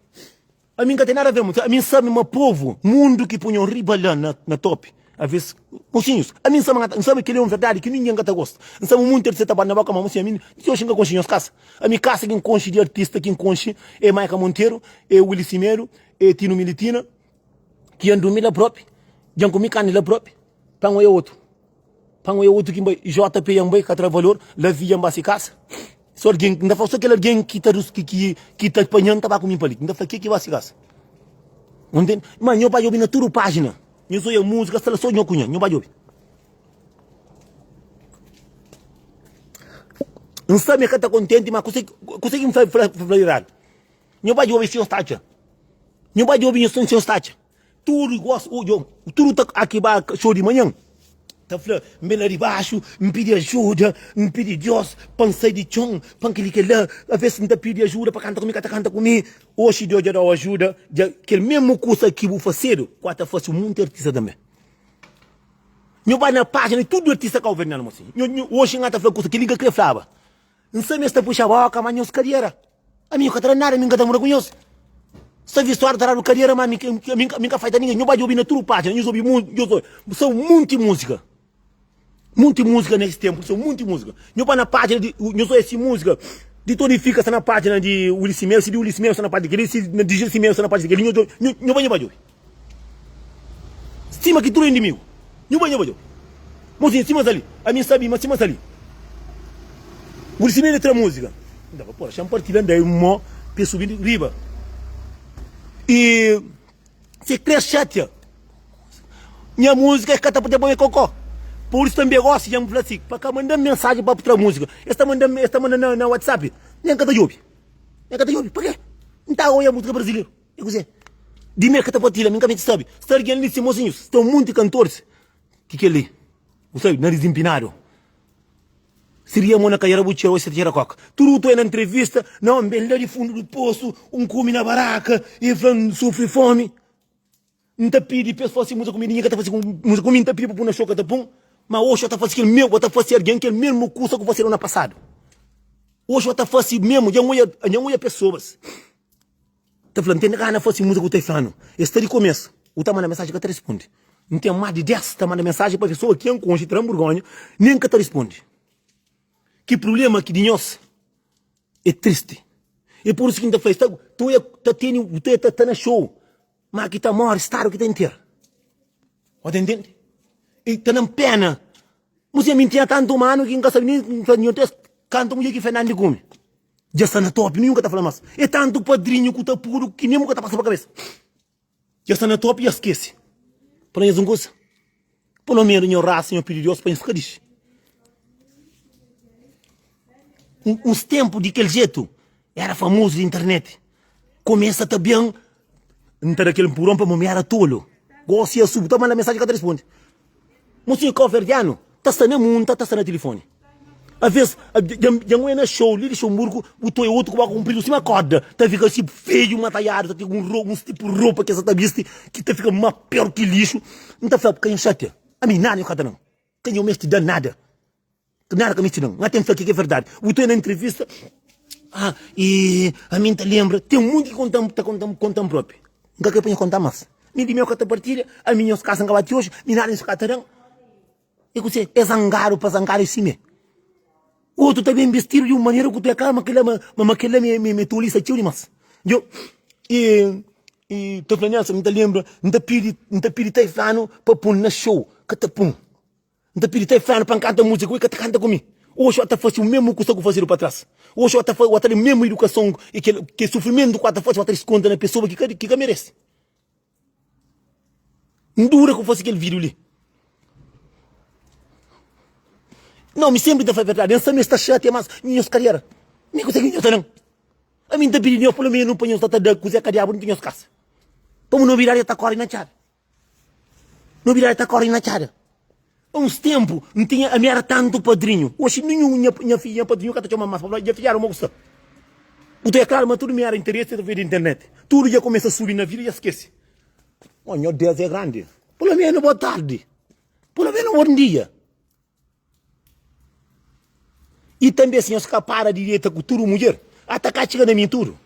Ami nka ten nada a ver, ami nsabe ma povu, mundu ki punhon riba la na, na topi, aves, mosinhus, ami nsabe ma, nsabe keli é un verdadi ki ningen ka ta gosta. Nsabe munti artista ta ba na boka, ma mosinhu, ami ti oxi nka konxe nhos kasa. Ami kasa ki nkonxe di artista ki nkonxe é Maika Monteiro, é Willy Simedo, é Tino Militina, ki N durmi la propi, dja N kumi karni la propi, pa N oia otu. Pa N oia otu ki N bai, JP dja N bai, ka tra valor, Lavi dja N ba si kasa. So algen, N ta fla so kel algen ki ta ki ki ki ta panha-m ta ba ku mi pa li. N ta fla ke ki ba si kasa. Bu ntende? Ma nho ba djobe na tudu pájina. Nho oia múzika sta la so nho ku nha. Nho ba djobe. N sabe ma e ka ta kontenti, ma kuse kuse ki N fla fla fla eradu? Nho ba djobe si nho sta atxa. Nho ba djobe nho si nho sta atxa. Tudu gosi, odja, tudu ta aki ba xou di manhan ta fla, N ben la di baxu, N pidi ajuda, N pidi Dios pa N sai di txon, pa N kel-li kel-la. Aves N ta pidi ajuda pa kanta ku mi, ka ta kanta ku mi. Oxi Dios dja da-u ajuda, dja kel mesmu kusa ki bu fasedu, ku ta fase un monti artista tanbe. Nhu bai na pájina di tudu artista kauverdianu, mosinhu. Nhu, nhu, oxi N ka ta fla kusa, kel-li N ka kre flaba. N sabe ma es ta puxa boka, ma nhos kadiera. Ami nho ka ta da nada, mi N ka ta mora ku nhos. Sta vistuáriu ta dadu kadiera, ma ami ami N ka faita ningen. Nho ba djobi na tudu pájina, nhos obi nhos obi sa munti múzika. Munti múzika na es ténpu, sa munti múzika. Nho ba na pájina di nhos obi si múzika di Tony Fika sta na pájina di Ulissi Melo, si di Ulissi Melo sta na pájina di kel-li, si di Gilsi Melo sta na pájina di kel-li. Nho djobi, nho ba nho ba djobi. Sima ki tudu indimigu. Nhu bai, nhu bai djobe. Mosinhu, sima sta li. Ami N sabi ma sima sta li. Bu di sima el tra múzika. N ta fla, pora, xa-m partilha, N da-i un mó pa el subi riba. I se kre xatia nha múzika, es ka ta pode poi kokó. Pur isu tanbe gósi dja N fla si, pa ka manda-m mensajen pa tra múzika. Es ta manda-m, es ta manda na na WhatsApp, nen N ka ta djobe. Nen N ka ta djobe. Pake? N ta oia múzika brazileru. É kuzê? Di mi é ka ta partilha, mi N ka meste sabe. Sta algen li si mosinhus, sta un monti kantoris ki kel-li, bu sabe, nariz inpinadu. Siria mo na kaiera bu txera, oji sa ta txera koka. Tudu otu é na ntrevista, nau, N ben la di fundu di posu, N kume na baraka, e fla N sufri fomi. N ta pidi pa es fase múzika ku mi, ninguém ka ta fase múzika ku mi, N ta pidi pa pui na xou ka ta pun, ma oxi o ta fase kel mesmu, o ta fase algen kel mesmu kusa ku fasedu na pasadu. Oxi o ta fase mesmu, dja N oia, dja N oia pesoas. Ta fla, N ten gana fase múzika ku Taifano. Es sta di komesu. U ta manda mensaji ka ta risponde. N ten más di 10 ta manda mensaji pa pesoa ki N konxe, tra-m burgonha, nen ka ta risponde. Ki prubléma ki di nhos é tristi. É pur isu ki N ta fla, es ta ta ta tene, bu ta ta na xou, má ki ta móre, stadu ki ta intera. Bo ta intende? I ta da-m péna. Mos ami N tinha tantu manu ki N ka sabe nen N fla, Nhor Deus, kantu mudjer ki Fernandi kume? Dja sta na top, ninhun ka ta fla mas. É tantu padrinhu ku ta pudu ki nen bu ka ta pasa pa kabesa. Dja sta na top, dja skese. Pa nhos un kusa, pelo menu nho rasa, nho pidi Deus pa nhos ka dixi. Uns tempu di kel jetu, era famozu di internet. Kumesa ta ben, N ta da kel npuron pamo mi era tolu. Gosi ya subi, ta manda mensaji ka ta risponde. Mosinhu kauverdianu ta sta na munta, ta sta na tilifoni. Aves, dja N oia na xou li di Luxemburgu, bu ta oia otu ku boka kunpridu sima korda, ta fika si feiu, mataiadu, ta ten uns tipu ropa ki es sa ta bisti ki ta fika ma pior ki lixu. N ta fla, ka nhu xatia, ami nada nhu ka ta da-m, ka nhu meste da nada. Nada ka meste da-m. N ten fla ke ki é verdadi. Bu ta oia na intrivista, ah, i ami N ta lenbra, ten monti ki konta-m, ta konta-m, konta-m propi. N ka kre pa nha konta mas. Mi di meu ka ta partilha, ami nhos kasa N ka bati oji, mi nada nhos ka ta da-m. É kuzê? É zangadu pa zangadu é simé. Otu ta ben bistidu di un manera ku tu é kla ma kel-la ma ma kel-la mi mi mi tolisa txeu dimás. Djo i i ta fla Nelson, N ta lenbra, N ta pidi N ta pidi ta flanu pa pun na xou, ka ta pun. N ta pidi ta flanu pa N kanta múzika ku el, ka ta kanta ku mi. Oxi o ta fase u mesmu kusa ku fasedu pa tras. Oxi o ta o ta da mesmu idukason i kel kel sufrimentu ku a ta fase o ta diskonta na pesoa ki ka ki ka merese. N dura ku fase kel vídiu li. Não, mi sempre ta fla verdade. N sabe mi sta xatia, mas nhos kariera. Mi kuse ki nhos ta dan? Ami N ta pidi nhos pelo menu pa nhos ta ta da kuse ka diabu dentu nhos kasa. Pamo nobidadi ta kore na txada. Nobidadi ta kore na txada. A uns tempu N tinha, ami era tantu padrinhu. Oxi ninhun nha nha nha padrinhu ka ta txoma mas pa fla, dja fidjadu ma ku sta. Bu ta é klaru ma tudu mi era interesi através di internet. Tudu dja kumesa subi na vida dja skese. Oh, Nhor Deus é grandi. Pelo menu boa tardi. Pelo menu bon dia. I tanbe si nhos ka para di deta ku tudu mudjer, ata ka txiga na mi tudu.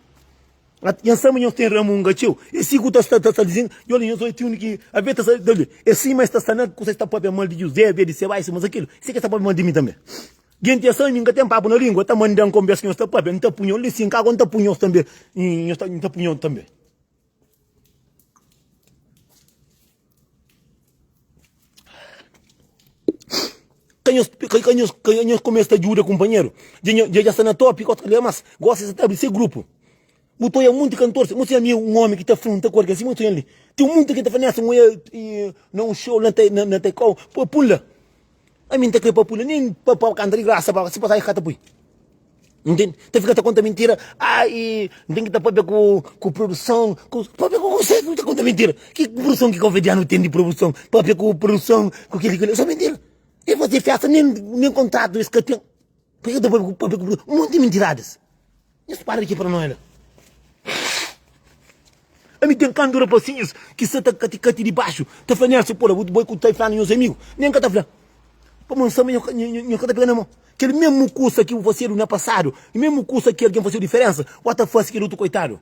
Nha sama nhos ten ramunga txeu. E si ku ta sta ta sta dizen, djobe nhos oi ti undi ki abe ta sta djobe. E si ma es ta sta na kusa es ta papia mal di Juzé, abe di Seba, esi mas akilu. Si ke sta papia mal di mi tanbe. Jinti e sama mi nka ten papu na lingua, ta mandan konbersa ki nhos ta papia, nta punho li si nka go nta punho tanbe, nhos ta nta punho tanbe. Ka nhos ka nhos ka nhos kumesa ta djuda kunpanheru. Dja nho dja sta na topi gosi ka leba mas. Gosi sa ta abri se grupu. Bu ta oia munti kantor si mosi ami un omi ki ta frunta ku algen sima bu li. Ten munti ki ta fla Nelson oia na un show na na ta kau pa pun la. Ami n ta kre pa pun la nin pa pa kanta di grasa pa si pasaji ka ta pui. Ntende? Ta fika ta konta mintira ai N ten ki ta papia ku ku produson ku papia ku kuse ku ta konta mintira. Ki produson ki kau-verdianu ten di produson? Papia ku produson ku kili kila so mintira. E fasi festa nin nin kontratu es ka ten. Pabia ki ta papia ku papia ku produson? Monti mintiradas. Nhos para di ki paranoia la. Ami ten kantu rapasinhus ki sta ta kati kati di baxu ta fla Nelson pora bu bai ku ta fla nhos amigu nen ka ta fla pamodi N sabe ma nho ka ta pega na mon kel mesmu kusa ki bu fasedu na pasadu mesmu kusa ki algen faseu diferensa o ta fasi kel otu koitadu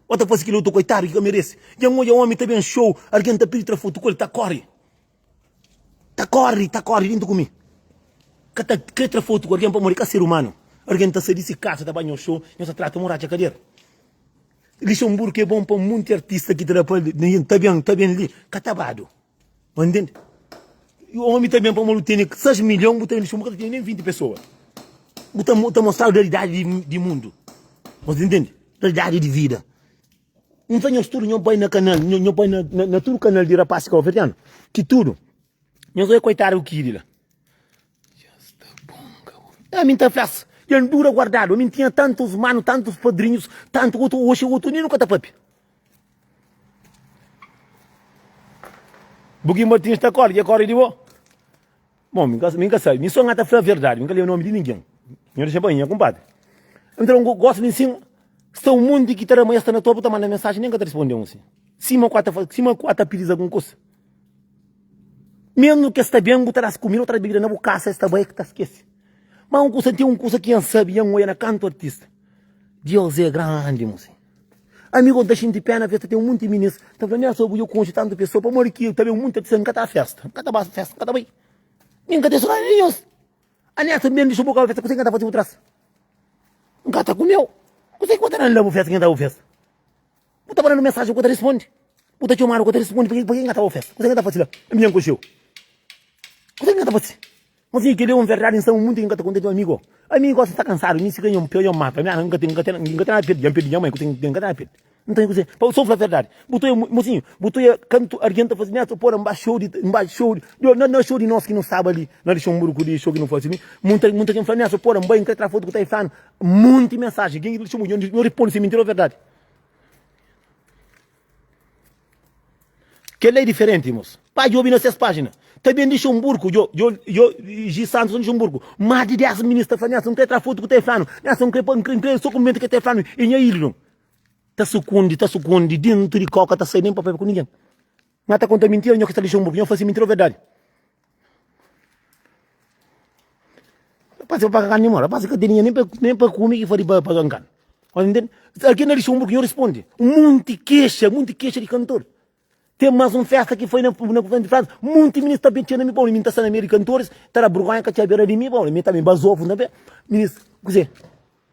o ta fasi kel otu koitadu ki ka merese dja N odja omi ta ben show algen ta pidi tra fotu ku el ta kori Ta kori, ta kori dintu ku mi. Ka ta kre tra fotu ku algen pamodi ka ser umanu. Algen ta sai di si kasa ta ba nhos show, nhos ta trata un ratxa kadera. Lixemburgu é bon pa munti artista ki ta da pa ta ben, ta ben li, ka ta badu. Ma ntende? Omi ta ben pamodi bu tene 6 milhon, bu ta ben Lixemburgu ka ta tene nen 20 pesoa. Bu ta ta mostradu realidadi di di mundu. Nhos ntende? Realidadi di vida. N fla nhos tudu, nho bai na kanal, nho bai na, na, na tudu kanal di rapaz kabuverdianu, ki tudu. Nhos oi koitadu ku kidi la. Já sta bom, Cabo. Ami n ta fla-s, dja n dura guardadu, ami n tinha tantus manu, tantus padrinhus, tantu otu, oxi otu nin nu ka ta papia. Buki Martins ta kori, dja kori di bo? Bom, mi ka, mi ka sabe. Mi só nga ta fla verdade, mi ka leba nome di ninguém. Nho dexa pa nha kumpadre. Então, gosto de ensino. Sta um monte ki ta da ma esta na topo ta manda mensagem, nem ka ta responde um assim. Sima ku ata sima ku ata pidis algum coisa. Mesmo que sta bem, bu ta das comida, ta das bebida na bu casa, esta bai que ta esquece. Mas um kusa tem um kusa que yan sabe, yan oia na canto artista. Deus é grande, mocinho. Amigo, N ta xinti pena festa ten munti minis ta fla Nelson bu dja konxe tantu pesoa pamodi ki ta ben munti artista N ka ta festa N ka ta ba festa N ka ta bai mi N ka ten sodadi di nhos a Nelson ben dixa bu ka ba festa kuse ki N ka ta fasi bu tras N ka ta kumeu kuse ki bu ta dan la bu festa ki N ka ta ba bu festa bu ta mandanu mensajen bu ka ta rispondi bu ta txomadu bu ka ta rispondi pake N ka ta ba bu festa kuse ki N ka ta fasi la ami dja N konxeu kuse ki N ka ta fasi. Mas si keli é un verdadi, N sta un munti ki N ka ta kontenti, amigo. Ami gosi N sta kansadu, mi si ka nha pia nha mata mi, N ka ten, N ka ten, N ka ten nada perde, dja N perde nha mai, ku ten, N ka ten nada perde. N ten kuzê, pa so fla verdadi, bu ta oia, mosinhu, bu ta oia kantu argen ta fasi, nessa pora N ba show di, N ba show di, na, na show di nos ki nu staba li, na Luxemburgo di show ki nu fasi li, munta, munta ken fla, nessa pora N bai, N kre tra fotu ku ta e flanu, munti mensajen, ken ki di Luxemburgo, nho riponde si é mintira ou verdadi. Kel-la é diferenti, irmons. Pa djobe na ses pájina. Ta ben di Luxemburgo, djo, djo, djo, Gi Santos di Luxemburgo. Más di 10 minis ta fla, Nelson, N kre tra fotu ku ta Eflanu. Nelson, N kre, N kre, N kre so kunprimenta ke ta Eflanu. E nha ídolu. Ta sukundi, ta sukundi dentu di kau, ka ta sai nen pa papia ku ningen. Nha ta konta mintira, nho ki sta Luxemburgo. Nho fla si mintira ou verdadi. Rapaz, pa paga carne mora. Rapaz, ka ten dinheiro nem pa, nem pa kume ki fari pa paga carne. Mas entende? Algen na Luxemburgo, nho responde. Munti kexa, munti kexa di kantor. Tem mais um festa que foi na, na frente de França. Munti ministro ta bem na mi, bom, mim ta na meio de cantores, ta da vergonha que tinha beira de mim, bom, mim também basofo também. Ministro, quer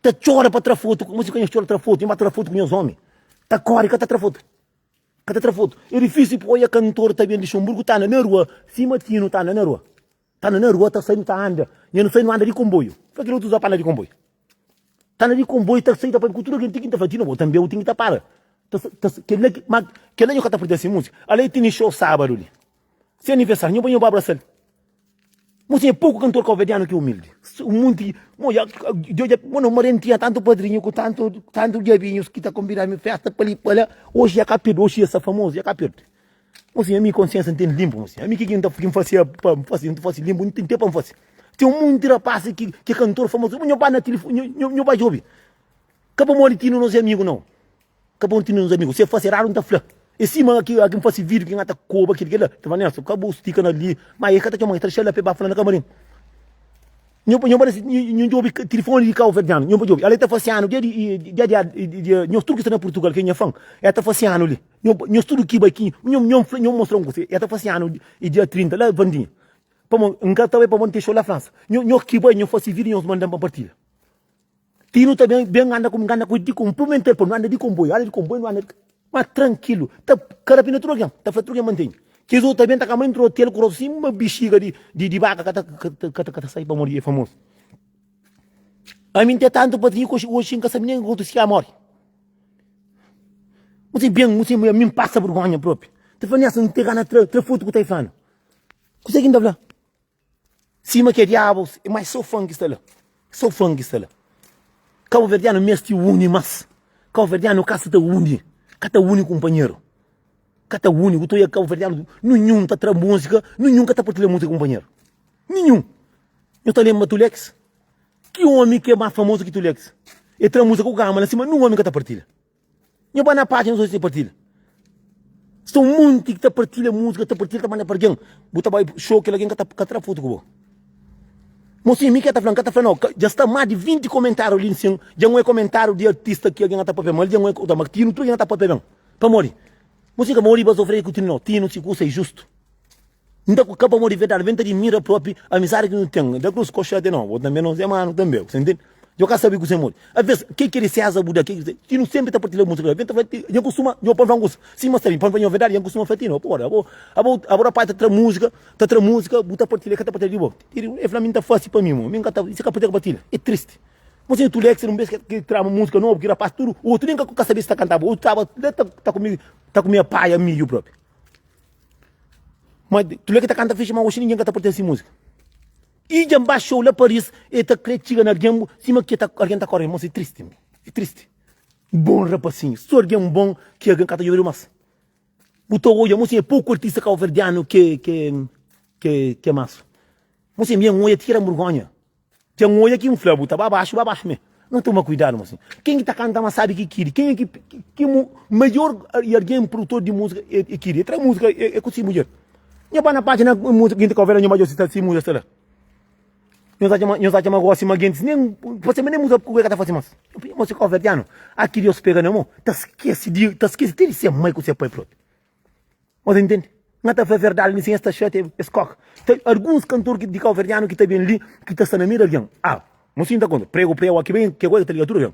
ta chora para tra foto, como se conhece chora tra foto, não tra foto com meus homens. Ta corre, que ta tra foto. Ka ta tra foto. É difícil pa oia kantor ta ben di Luxemburgo ta anda na rua sima Tino ta anda na rua. Ta anda na rua ta sai nu ta anda. Nha nu sai nu anda di konboiu. Fla kel otu za pa anda di konboiu. Ta anda di konboiu ta sai ta papia ku tudu algen ti ki ta fla Tino bo tanbe bu ten ki ta para. Ta ta kel la ki ma kel la nho ka ta pertense músika. Ala e tene show sábadu li. Se aniversário nho bai nho ba abrasal. Mosi é pouco cantor cabo-verdiano que é humilde. Um monte, mo ya, eu já, mo não morei tinha tanto padrinho com tanto, tanto diabinhos que tá convidando me festa para ali para lá. Hoje já cá perdo, hoje já famoso, já cá perdo. Mosi, a minha consciência não tem limpo, mosi. A mim que quem tá quem fazia para fazer, não fazia limpo, não tem tempo para fazer. Tem um monte de rapaz que que é cantor famoso, nho vai na telefone, nho nho vai ouvir. Ka pamodi ti no nos amigo não. Ka pamodi ti no nos amigo. Se faz errado não tá fla. E sima ki ki fasi vídeo ki ngata koba kil kila, ta fala Nelson, ka bu stika na li, ma e ka ta txoma, e ta dexa la pa e ba fala na kamarin. Nho nho paresi nho djobi tilifoni di kauverdianu, nho pa djobi, ala e ta fasi anu dia di dia di dia nhos tudu ki sta na Purtugal ki é nha fan, e ta fasi anu li, nho nhos tudu ki bai ki nho nho fla nho mostra un kusa, e ta fasi anu di dia 30 la Vandinha, pamo N ka ta bai pamo N ten xou la Fransa, nho nho ki bai nho fasi vídeo nhos mandan pa N partilha. Ti nu ta ben ben anda ku anda ku di kunprimentu el pa nu anda di konboiu, anda di konboiu nu anda ma trankilu ta karapina tudu algen, ta fla tudu algen mantenha. Kes otu ta ben ta kamba dentru hotel ku rostu sima bixiga di di baka ka ta ka ta ka ta sai pamodi e famosu. Ami N ten tantu padrinhu ki oxi N ka sabe nen otu si ka mori. N si ben, N si ami N pasa burgonha propi. Ta fla Nelson N ten gana tra tra fotu ku Taifano. Kuse ki N ta fla? Sima ki é diabu, mas so fã ki sta la. So fã ki sta la. Kabuverdianu meste uni mas. Kabuverdianu ka sa ta uni. Ka ta uni kunpanheru. Ka ta uni. Bu ta oia kabuverdianu ninhun ta tra múzika, ninhun ka ta partilha múzika ku kunpanheru. Ninhun. Nhu ta lenbra Tulex? Ki omi ki é más famozu ki Tulex? E tra múzika ku gama la sima, nun omi ka ta partilha. Nhu ba na pájina nhu ta partilha. Sta un monti ki ta partilha múzika, ta partilha, ta manda pa algen. Bu ta bai show kel algen ka ta ka tra fotu ku bo. Mosinhu, mi ke ta fla? N ka ta fla nau. Dja sta más di 20 komentáriu li nsin. Dja N oia komentáriu di artista ki algen ka ta papia mal, dja N oia ma Tinu tudu algen ka ta papia ben. Pamodi? Mosinhu ka modi ba sofre ku Tinu nau. Tinu si kusa é justu. N ta ka pamodi verdadi, ben ta dimira propi amizadi ki nu ten. Da Cruz koxa te no, bo tanbe nos é manu tanbe, bu sa ntende? Djo ka sabi kuse modi. Aves, ke ki di César bu da, ke ki di, nu sempri ta partilha musika, ben ta fla, nha kustuma, nho pon fla un kusa, sima sta li, pon fla nho verdadi, nha kustuma fla ti no, pora, abo, abo, abo rapaz ta tra musika, ta tra musika, bu ta partilha, ka ta partilha di bo. E fla mi n ta fasi pa mi mo, mi n ka ta, si ka partilha ka partilha, é tristi. Mo sinha Tulex, un bes ki traba musika nobu, ki rapaz tudu, otu nen ka sabi si ta kantaba, otu taba la ta ta kumi, ta kumia paia milhu propi. Ma Tulex ta kanta fixi, ma oxi ningen ka ta partilha si musika. I dja N ba show la Paris, e ta kre txiga na algen sima ki algen ta kore. Mos, é tristi, é tristi. Bon rapasinhu, so algen bon ki algen ka ta djobedu mas. Bu ta odja, mosinhu, é poku artista kauverdianu ke ke ke ke masu. Mosinhu, mi N odja ti ki da burgonha. Dja N odja ki N fla, bu ta ba baxu, ba baxu me. Nu toma kuidadu, mosinhu. Ken ki ta kanta mas sabi ki Kidi? Ken ki ki maior algen produtor di musika é Kidi. E tra musika é ku si mudjer. Nha ba na pájina músika ginti kauverdianu nha ba djobe si si músika sta la. Nhos atxa ma nhos atxa ma gosi ma gentis nen pode ser ma nen músika ku ka ta fasi mas. Músika kauverdianu a ki Deus pega na mon ta skese di ta skese te di se mai ku se pai propi. Nhos intende? Nha ta fla verdadi mi sin es ta xatia es koka. Ten alguns kantor ki di kauverdianu ki ta ben li ki ta sta na meiu di algen. Ah, mosinhu ta konta, pregu pregu aki ben ke koi ki ta liga tudu algen.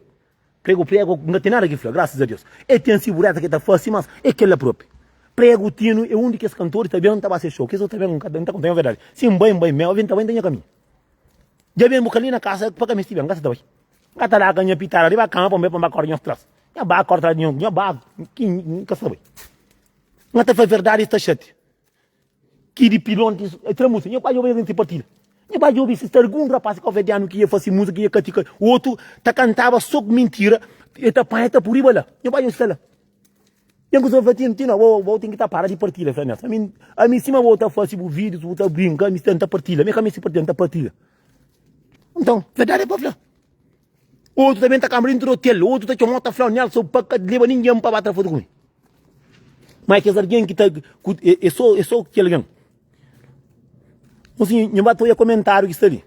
Pregu pregu N ka ten nada ki fla, grasas a Deus. E ten si bureta ki ta fasi mas e kela propi. Pregu tinu e un di kes kantor ki ta ben ta ba se show. Kes otu ta ben N ka ta konta nha verdadi. Si N bai N bai mel, N ta bai N ta nha kaminhu. Dja ben bu ka li na kasa pa ka misti ben, N ka sa ta bai. N ka ta larga nha pitara riba kama pa N bai pa N ba korda nhos tras. Nha ba korda tras di nhos, nha ba ki N ka sa bai. N ta fla verdadi es ta xatia. Ki di pilon ti e tra música. Nha bai obi si partida. Nha bai obi si sta algun rapaz kauverdianu ki ia fasi música ki ia kati kati. Otu ta kantaba so ku mintira, e ta panha e ta pui riba la. Nha bai obi sta la. Nha kusa fla tino, tino abo bo ten ki ta para di partida. Fla nes, ami ami sima bo ta fasi bu videos, bu ta brinka, ami sta nta partida. Mi ka misti partida, nta partida. Nton, verdadi é pa fla. Otu ta ben ta kanba dentru di otel, otu ta txoma, ta fla, Nelson, pa ka leba ningen pa ba tra fotu ku mi. Ma é kes algen ki ta, ku, é, é so, é so kel algen. Mosinhu, nhu ba ta oia komentáriu ki sta li.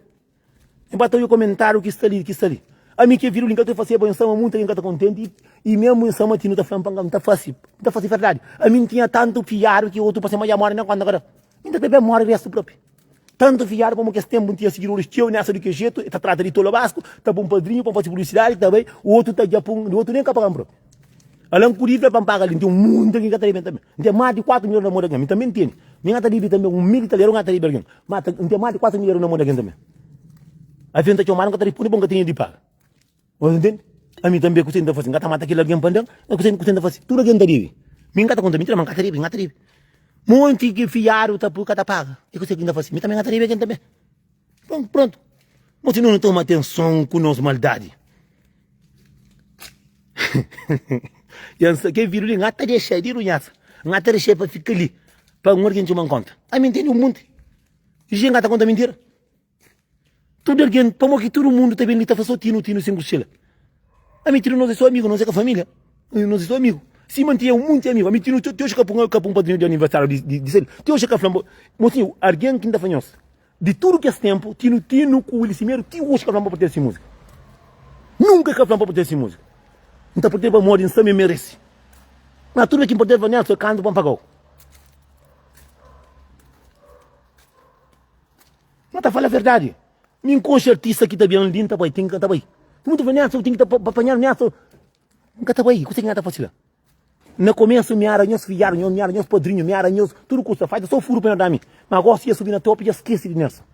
Nhu ba ta oia komentáriu ki sta li, ki sta li. Ami ke vidu li, N ka ta faseba, N sta ma munta algen ka ta kontenti, i mesmu N sta ma ti nu ta fla-m pa N ta fase, N ta fase verdadi. Ami N tinha tantu fiadu ki otu pa se ma dja more na konta ka da. Mi N ta bebe more restu propi. Tantu fiadu pamo kes tenpu N tinha sigidoris txeu nessa di ke jetu, e ta trata di tola basku, ta pun padrinhu pa N fasi publisidadi, ta bai, otu ta dja pun, otu nen ka paga-m propi. Ala N kudi fla pa N paga li, N ten munti algen ki ka ta debe-m tanbe. N ten más di 4 milhon na mon di algen, mi tanbe N tene. Mi N ka ta debe tanbe un mil italianu N ka ta debe algen, ma N ten más di 4 milhon na mon di algen tanbe. Avi N ta txomadu N ka ta rispundi, bo N ka tene di paga. Nhos ntende? Ami tanbe kuse N ta fase? N ka ta mata kel algen pa N da-m? N kuse kuse N ta fase? Tudu algen ta debe. Mi N ka ta konta mintira, ma N ka ta debe, N ka ta debe. Monti ki fiadu ta pui ka ta paga. I kuse ki N ta fase? Mi tanbe N ka ta debe algen tanbe. Bon, prontu. Mo si no nu toma atenson ku nos maldadi. Yan sa ke vidu li, N ka ta dexa di runhasa. N ka ta dexa pa fika li, pa un algen txoma-m konta. Ami N tene un monti. I N ka ta konta mintira. Tudu algen, pamodi ki tudu mundu ta ben li ta fla so Tinu, Tinu sen Grusela? Ami Tinu nos é so amigu, nos é ka família. Nos é so amigu. Sima N tinha un monti amigu, ami Tinu ti oji ka pun ka pun padrinhu di aniversáriu di di di sel. Ti oji ka fla-m, mosinhu, algen ki N ta fla nhos, di tudu kes tenpu, Tinu Tinu ku Willy Simeru ti oji ka fla-m pa pertense si múzika. Nunka ka fla-m pa pertense si múzika. N ta pertense pamodi N sta mi merese. Ma tudu ki N pertense, Nelson, kantu pa N paga-u. N ta fala verdadi. Mi N konxe artista ki ta ben li, N ta bai, ten ka ta bai. Mutu fla, Nelson, ten ki ta pa panhadu, Nelson. N ka ta bai, kuse ki N ta fasi la? Na komesu mi era nhos fidjadu, nhos mi era nhos padrinhu, mi era nhos tudu kusa, falta so furu pa nhos da mi. Ma gosi dja subi na topi, dja skesi di Nelson.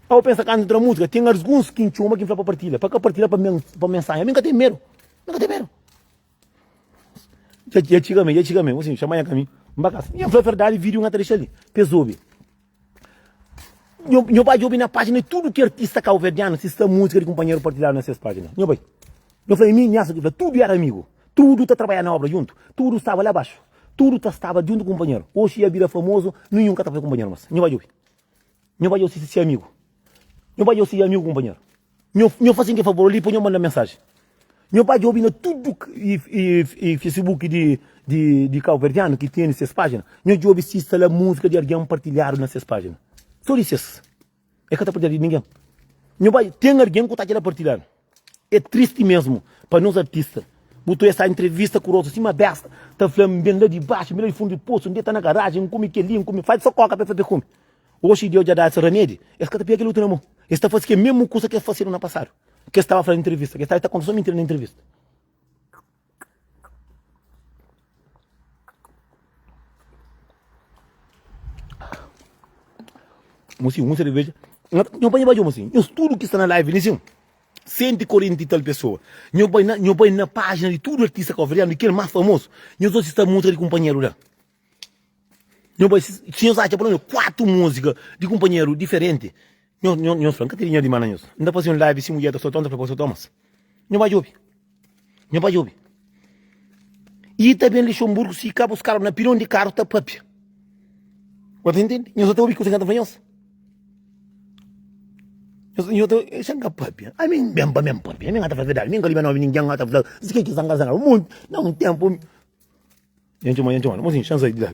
Abo pensa kantu tra musika, ten alguns ki N txoma ki N fla pa partilha, pa ka partilha pa pa mensajen. Mi N ka ten medu, mi ka ten medu. Dja dja txiga mi, dja txiga mi, mosinhu txoma nha ka mi, N ba kasa. Nha fla verdadi, video N ka ta dexa li pa es obi. Nho, nho bai djobe na pájina di tudu ki artista kauverdianu si sta múzika di kunpanheru partilhadu na ses pájina. Nho bai. Nho fla, mi Nhasu ki fla, tudu éra amigu. Tudu ta trabadja na óbra djuntu. Tudu staba la baxu. Tudu ta staba djuntu ku kunpanheru. Oxi ya bira famozu, ninhun ka ta fla kunpanheru mas. Nho bai djobe. Nho bai djobe si si amigu. Nho bai djobe si amigu kunpanheru. Nho, nho fasin ki favor li pa nho manda mensaji. Nho bai djobe na tudu i Facebook di di di kauverdianu ki tene ses pajina, nho djobe si sta la muzika di argen partilhadu na ses pajina. So di ses. E ka ta partilha di ningen. Nho bai, ten argen ku ta atxa la partilhadu. É tristi mesmu pa nos artista. Bu ta sta entrevista ku rostu sima besta, ta fla N ben la di baxu, N ben la di fundu di posu, N deta na garajen, N kume kel-li, N kume. Faz so koka pa e fla pa e kume. Oxi Deus dja da es ramedi, es ka ta pega kel otu na mon. Es ta fase kel mesmu kusa ki es fasedu na pasadu, ki es staba fla na entrevista, ki es staba ta konta so mintira na entrevista. Mosinhu, un serveja. Nho bai nho mosinhu. Nhos tudu ki sta na live li sin, 140 i tal pesoa. Nho bai na, nho bai na pájina di tudu artista kabuverdianu, di kel más famozu, nhos odja si sta múzika di kunpanheru la. Nho bai, si nhos atxa pelo menos 4 múzika di kunpanheru diferenti, nho, nho, nhos fla, N ka ten dinheru dimás na nhos. N ta fase un live si mudjer ta solta, N ta fla pa solta mas. Nho bai djobe. Nho bai djobe. I ta ben Luxemburgo si ka buskadu na pilon di karu ta papia. Bo ta intende? Nhos ta obi kusa ki N ta fla nhos? Nhos, nhos ta, xa N ka papia. Ami N ben pa mi N papia. Ami N ka ta fla verdadi. Mi N ka liba nomi ningen, N ka ta fla si ke ki zanga zanga. Monti, na un tempu. Nha txoma, nha txoma. Mosinhu, xa N sai di la.